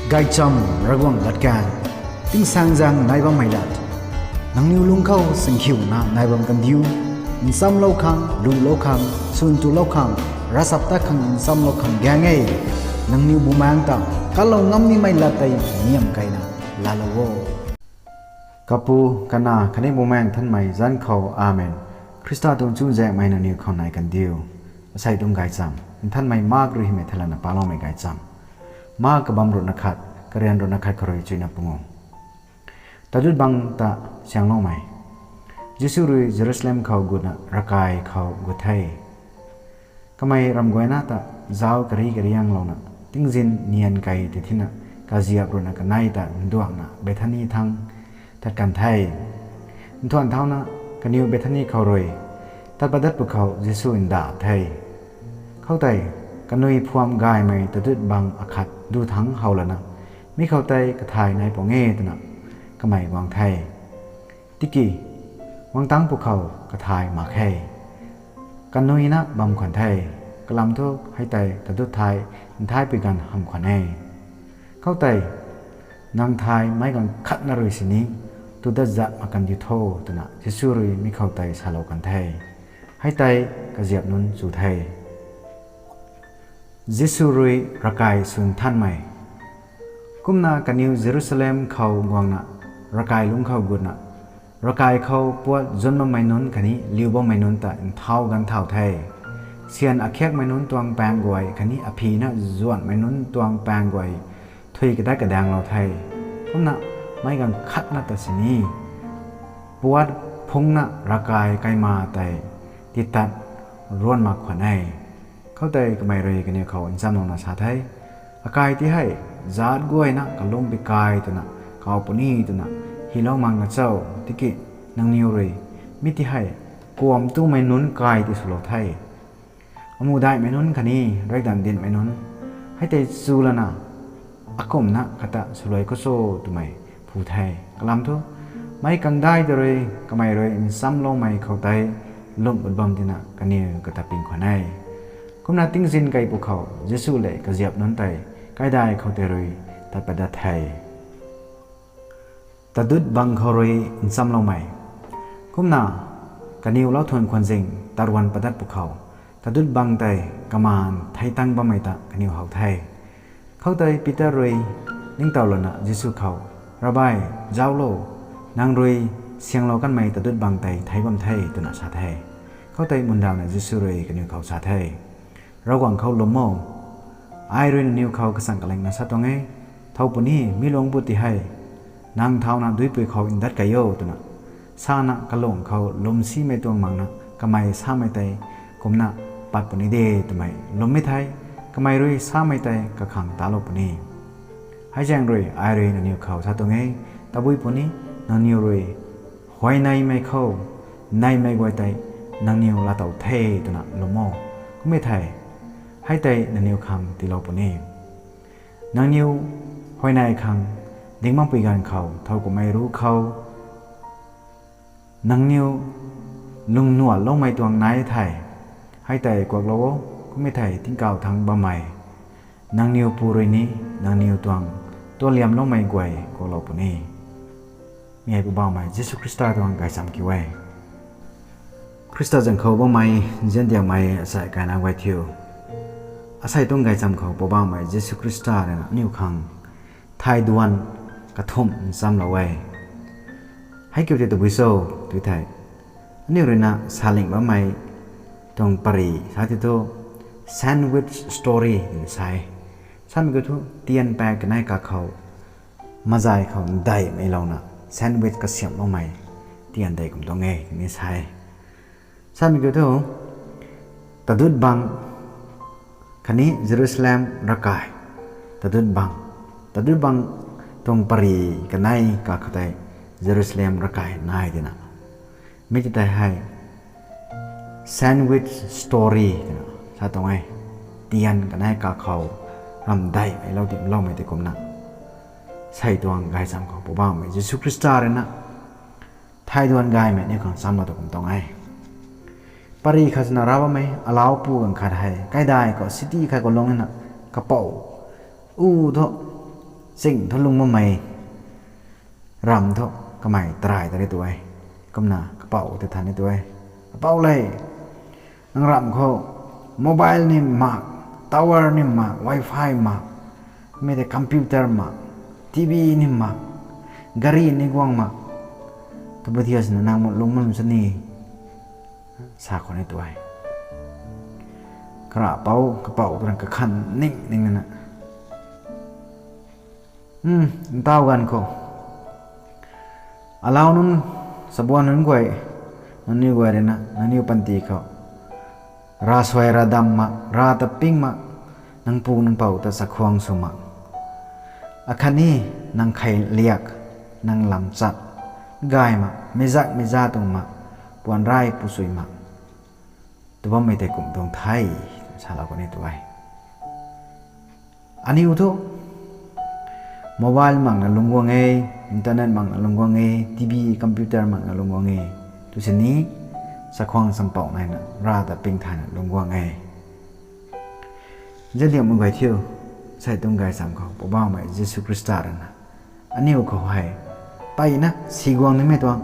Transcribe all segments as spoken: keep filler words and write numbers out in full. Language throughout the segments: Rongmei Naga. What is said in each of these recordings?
Gaychamv Ravguangc latkaeng, tingsaengzaeng nai bammei lat. Nangniw lungc khou singkhiuna nai bam kandiu, nchamlou khang, lulou khang, swn tulou khang, ravchaptat khang nchamlou khang gaeng e. Nangniw bumaengc ta kalou ngam nimei lat tei niam keyna laalou o. Kapu, Kanac khatni Bumaengh Nthanmei zanc khou, Amen. Khrista tuang chuzaenghmei nangniw khou nai kandiu. Asei tuang gaychamv Nthanmei Mark rui hymei thalana paloumei gaychamv. Mark kabamv ruhna khat, karian ruhna khat khou rui chuina pungu. Tadut bang ta siangloumei. Jisu rui Jerusalem khou gutna ravkai khou gut the. Kamei ramh guayna ta zauc kari karianglouna, tingzin nian key tei thina, kaziap ruhna kanei ta nduangna Bethani thang tat kan the. Nthuan thauna kaniw Bethani khou rui tat padat pwkhou Jisu ndauh the. Khoutei, kanui phuam gaymei tadut bang akhat du thangc how lana, mi khou tei kathai nai pung e twna kamei guang the. Tiki, guang tangc pwkhou kathai mak khe. Kanui na bam khwan the, kalam thu hei tei tadut thai nthaipui ganv hamh khwan e. Khoutei, nang thai meic ganv khatna rui sini, tu dat zat mak kandiu tho twna Jisu rui mi khou tei salou kan the. Hei tei kaziap nunc chu the. Jisu rui ravkai swn nthanmei. Kumna kaniw Jerusalem khou guangna, ravkai lungc khou gutna, ravkai khou puat zwn bammei nunc khatni liu bammei nunc ta nthau ganv thau the. Syan akhiakmei nunc tuang paeng guay khatni aphina zuanhmei nunc tuang paeng guay thui kadat kadaenglou the. Kumna meic ganv khatna ta sini, puat phungna ravkai kaima tei titat ruan mak khwan e. Khoutei kamei rui kaniw khou nchamlouna sa the, akai ti hei zaatc guayna kalum bikai twna kaw puni twna hylou mak na cho? Tiki, nangniw rui mi ti hei kuam tumei nunc kai ti swlou the. Amuh daihmei nunc khatni raikdanv dinhmei nunc, hei tei chu lana akumhna kata swluai khou cho twmei phu the. Kalam thu, meic kangdai tei rui kamei rui nchamloumei khou tei lwm ut bam tina kaniw kata ping khwan e. Kumna tingzin key pwkhou Jisu lev kaziap nunc tei kaidai khou tei rui tat padat the. Tadut bang khou rui nchamloumei. Kumna, kaniw lauthun khwan zing taruan padat pwkhou, tadut bang tei kamaan thei tang bammei ta kaniw how the. Khoutei Peter rui ningtow lana Jisu khou, Rabbi, zauclo, nang rui sianglou kanmei tadut bang tei thei bam the, twna sa the. Khoutei mundawna Jisu rui kaniw khou sa the, Ravguangc khou lwm o. Ai rui nangniw khou kasang kalingna sa tuang e, thow puni, mi lungc bu ti hei, nang thauna duipui khou ndat key o twna sana kalung khou lwm simei tuang makna kamei samei tei kumna pat puni de twmei lwmmei thei, kamei rui samei tei kakhang talou puni. Hei zaeng rui ai rui nangniw khou sa tuang e, tabui puni, nangniw rui huayneymei khou neymei guay tei nangniw laatow the twna lwm o. Kummei thei, hei tei nangniw khang tiilou puni. Nangniw huayney khang ding makpui ganv khou thow kummei ru khou nangniw lungnuanloumei tuang nai thei, hei tei kuaklou o. Kummei thei tingkauh thangc bammei nangniw pu rui ni nangniw tuang tualiamloumei guay kuaklou puni. Mi hei Poubauhmei Jisu Khrista tuang gaychamv kiu e. Khrista zaeng khou bammei nziandiakmei asei kaina guay thiu, asei tuang gaychamv khou Poubauhmei Jisu Khrista rui na aniw khang thai duan kathumh nchamlou e. Hei kiu tei tabui cho tw thei, aniw rui na saling bammei tuang pary sa ti thu sandwich story twna sa e. Samei kiu thu tian paek kanei kakhou mazay khou ndeihmeilouna sandwich kasiamhloumei tian tei kum tuang e twni sa e. Samei kiu thu tadut bang khatni Jerusalem ravkai, tadut bang, tadut bang tuang pary kanei kakhou tei Jerusalem ravkai nai tina, mi ti tei hei sandwich story twna sa tuang e. Tian kanei kakhou ramdeihmeilou dimloumei tei kumna, sei tuang gaychamv khou Poubauhmei Jisu Khrista rui na thai duan gaymei aniw khang nchamlou ta kum tuang e. Pary khat swna rav bammei alau pu ganv khat hei kaidai khou city khat khou lung na kapou u thu ching thu lung bammei ramv thu kamei tarai ta ni tu e. Kumna kapouc ta than ni tu e, Apouc le, nang ramv khou mobile ni mak, tower ni mak, wifi mak, mi tei computer mak, TV ni mak, gari ni guang mak, tabui thiu sina nang lung bam sini, sa khou ni tu e. Karapouc kapouc twna kakhan ning ning na, ntaw ganv khou, alau nunc, sabuan nunc guay, nangniw guay ruina nangniw panty khou ravsuai ravdam mak, rav ta ping mak, nang pu nang pouc ta chakhwang sw mak, akhatni nang kheiliak, nang lamchat gay mak, mizak miza tuang mak, puan rai pusui mak, tu bammei tei kum tuang the, salou kan e tu e. Aniw thu mobile makna lung guang e, internet makna lung guang e, TV, computer makna lung guang e, tu sini chakhwang champouh naina rav ta ping thayna lung guang e. Zadiakmei guay thiu, sei tuang gaychamv khou Poubauhmei Jisu Khrista ruina aniw khou hei mpeyna siguang nimei tuang,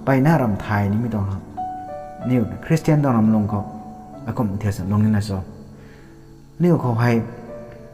mpeyna ramh thay nimei tuang ha. Aniw Khristian tuang ramlung khou akum thiu sa lung nina cho? Aniw khou hei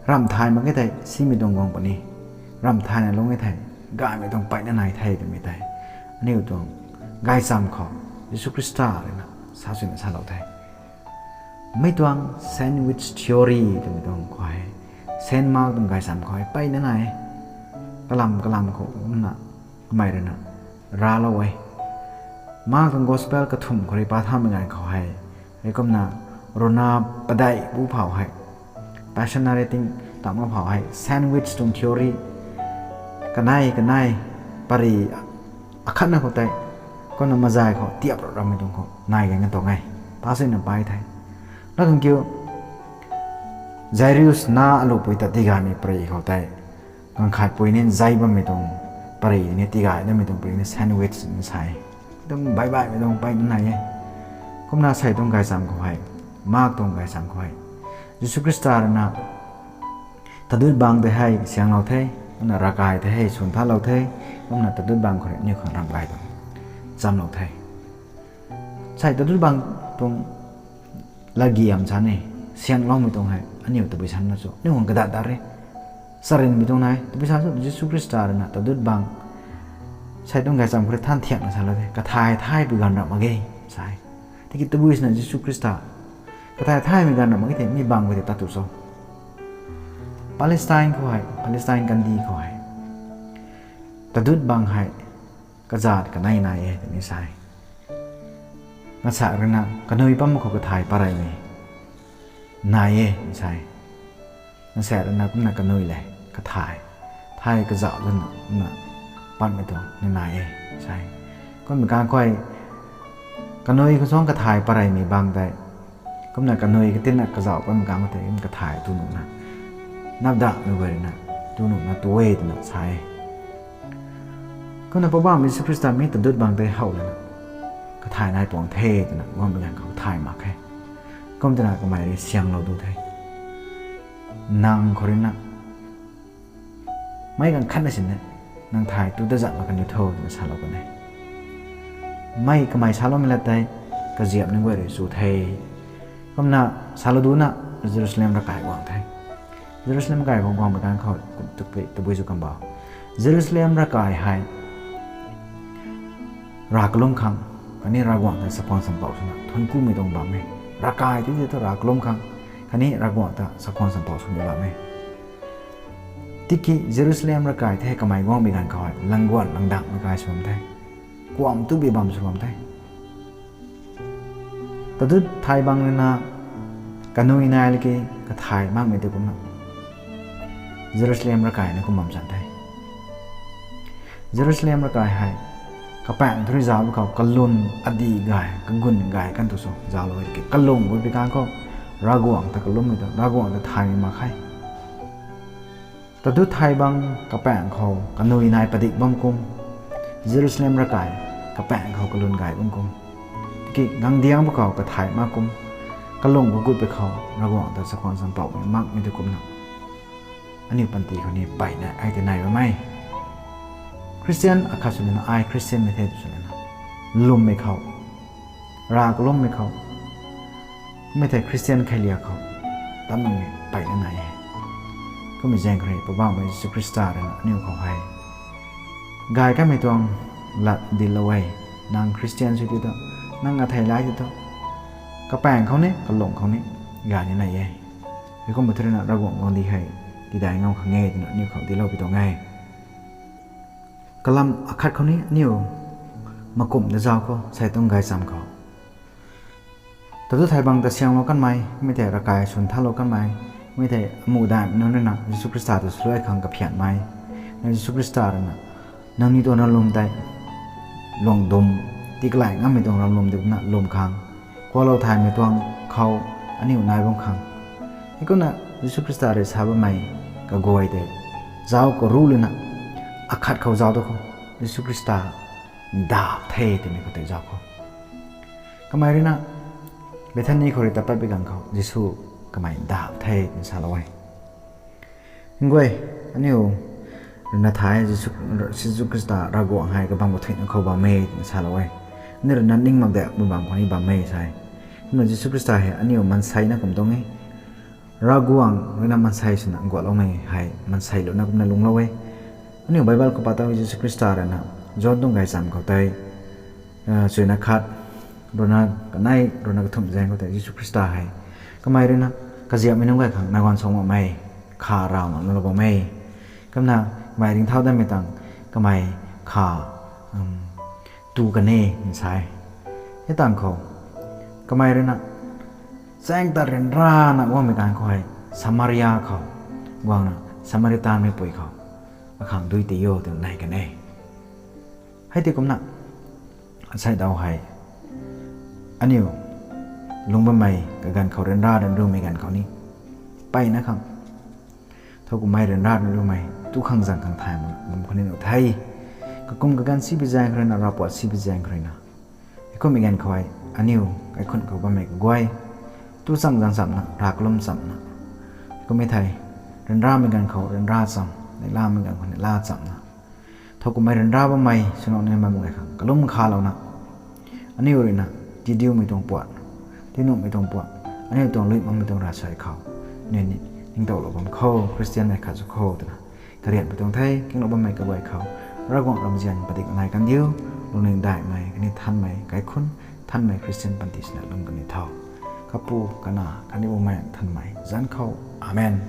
ramh thay mak e thei simei tuang guang puni, ramh thayna lung e thei gaymei tuang mpeyna nai the twmei tei aniw tuang gaychamv khou Jisu Khrista ruina sa suina salou the. Mi tuang sandwich theory twmei tuang khou hei, Saint Mark tuang gaychamv khou hei mpeyna nai e. Kalam kalam khou kumna kamei ruina raclou e. Mark tuang gospel kathumh khou rui pa thamei ganv khou hei, heikumna ruina padeih bu phou hei, passion narrating tangma phou hei, sandwich tuang theory, kanei kanei pary akhatna khou tei, kumna mazay khou tiap rap ramei tuang khou nai gan kan tuang e. Pa suina pai the. Lakhang kiu, Jairus na alupui ta tigaymei pary khou tei, ganv khatpui ni zei bammei tuang pary ni tigay namei tuang pary ni sandwich ni sa e. Tum baih baihmei tuang mpeyna nai e. Kumna sei tuang gaychamv khou hei, Mark tuang gaychamv khou hei, Jisu Khrista ruina tadut bang tei hei sianglou the, kumna ravkai tei hei swn thalou the, kumna tadut bang khou rui aniw khang ramh gay tuang chamlou the. Sei tadut bang tuang latgiam sa ni, siangloumei tuang hei aniw tabui sanna cho? Aniw khang kadat dat re. Charynmei tuang nai, tabui sa cho? Jisu Khrista ruina tadut bang, sei tuang gaychamv khou rui than thiakna salou the, kathay thaymei ganv ramh mak ge, sa e. Tiki tabui sina Jisu Khrista kathay thaymei ganv ramh mak ge thei mi bang khou tei tat tu cho? Palestine khou hei, Palestine kandih khou hei, tadut bang hei kazat kanei nai e twni sa e. Ngasak ruina kanui pam khou kathay pareymei nai e sa e. Ngasak ruina kumna kanui le kathay, thay kazauh lana kumna patmei tuang ni nai e sa e. Kummei kang khou hei, kanui khou suang kathay pareymei bang tei, kumna kanui katinna kazauh pammei kang khou tei kum kathay tu nuhna, napdakmei guay ruina tu nuhna tu e twna sa e. Kumna Poubauhmei Jisu Khrista mi tadut bang tei how lana kathay nai puang the twna guangmei ganv khou kathay mak khe. Kum twna kamei rui sianglou tu the. Nang khou ruina meic ganv khatna sina nang thay tu ta zat mak kan ni tho twna salou kan e. Mei kamei saloumei lat tei kaziap nunc guay rui chu the. Kumna salou duna Jerusalem ravkai guang the. Jerusalem ravkai khou guangmei ganv khou tabui, tabui zu kambau, Jerusalem ravkai hei rav kalum khang, khatni Ravguangc ta chakhwang champouh swna thuanc kumei tuang bam e. Ravkai ti tei thu rav kalum khang, khatni Ravguangc ta chakhwang champouh swmei bam e. Tiki Jerusalem ravkai the kamei guangmei ganv khou hei langguan langdangmei kai sw bam the. Kuam tubui bam sw bam the. Tadut thay bang ruina kanui nai laki kathay makmei tei kumna Jerusalem ravkai na kum bam san the. Jerusalem ravkai hei kapaengc thu rui zauc khou kalun adih gay, kagun gay kan tu sw zauclou e tiki kalung gut pi kang khou Ravguangc ta kalummei tu, Ravguangc ta thaymei mak khe. Tadut thay bang kapaengc khou kanui nai padik bam kum, Jerusalem ravkai kapaengc khou kalun gay bam kum, tiki gangdiang pwkhou kathay mak kum, kalung kagut pi khou Ravguangc ta chakhwang champouhmei makmei tei kumna aniu panty khou ni peyna ai tei nai bam e. Christian akhat sw lana, ai Christianmei the sw lana, lwmmei khou, Rav kalummei khou, kummei thei Christian kheiliak khou, tamnamei peyna nai e. Kummei zaeng khou rui Poubauhmei Jisu Khrista rui na aniu khou hei gay kanmei tuang lat dinclou e. Nang Christian sw ti thu, nang athei lai ti thu, kapaeng khou ni kalung khou ni gay ni nai e. Heikumna thu rui na Ravguangc guangcdic hei tidai ngam khang e twna aniu khou dinclou pi tuang e. Kalam akhat khou ni aniu makumh da zauc khou, sei tuang gaychamv khou, tatu thai bang ta sianglou kanmei, kummei thei ravkai swn thalou kanmei, kummei thei amuh daihmei nunc rui na Jisu Khrista ta swluai khang kaphianmei, na Jisu Khrista rui na nangniw tuang lwm tei luang dum, tikalai ngammei tuang ramlwm di kumna lwm khang, kuaklou thaymei tuang khou aniu nai bam khang. Heikumna Jisu Khrista rui sa bammei kaguay tei zauc khou ru lana, akhat khou zauc tu khou, Jisu Khrista ndap the twmei khou tei zauc khou. Kamei rui na Bethany khou rui tat pat bi ganv khou Jisu kamei ndap the twna salou e. Nguay, aniu rui na thay, Jisu, Jisu Khrista Ravguangc hei kabam kathuina khou bam e twna salou e. Aniu rui na ning mak de, bam bam khou ni bam e sa e. Kumna Jisu Khrista hei aniu maansei na kum tuang e. Ravguangc rui na maansei swna guatloumei hei maansei luna kumna lungclou e. Aniu Bible khou pat tau Jisu Khrista rui na John tuang gaychamv khou tei, chuina khat, ruina kanei, ruina kathumh zaeng khou tei Jisu Khrista hei kamei rui na kaziapmei nunc gay khang naguan song makmei, kha raw na lou bam e. Kumna kamei ringcthau datmei tang kamei kha tu kan e sa e. Hei tang khou kamei rui na chaeng ta ryanrana guangmei ganv khou hei Samaria khou guangna Samaritanmei pui khou akhang dui tei o twna nai kan e. Hei tei kumna asei dau hei aniu lungc bammei kaganv khou ryanra ryanrumei ganv khou ni peyna khang, thowkumhmei ryanra ryanrumei tu khang zang khang thay mak bam khou ni nuh the. Kakum kaganv si bi zaeng khou rui na, ravpuat si bi zaeng khou rui na, heikummei ganv khou hei aniu kaikhunc khou bammei kaguay tu chang zang chamna, rav kalum chamna, kummei thei ryanramei ganv khou ryanra cham, neihlamei ganv khou neihla chamna, thowkumhmei ryanra bammei swnuh ni bam gay khang kalum khalouna, aniu rui na tidiumei tuang puat, tinuhmei tuang puat, aniu tuang lui makmei tuang ravsai khou aniu ni ningtowlou bam khou, Khristianmei khat sw khou twna karianmei tuang the. Kinglou bammei kaguay khou Ravguangc ramzian padik nai kan diu, lungning daihmei khatni thanmei kaikhunc, thanmei Khristian panty swna lung kan ni tho. Kapu, Kanac khatni Bumaengh Nthanmei zanc khou. Amen.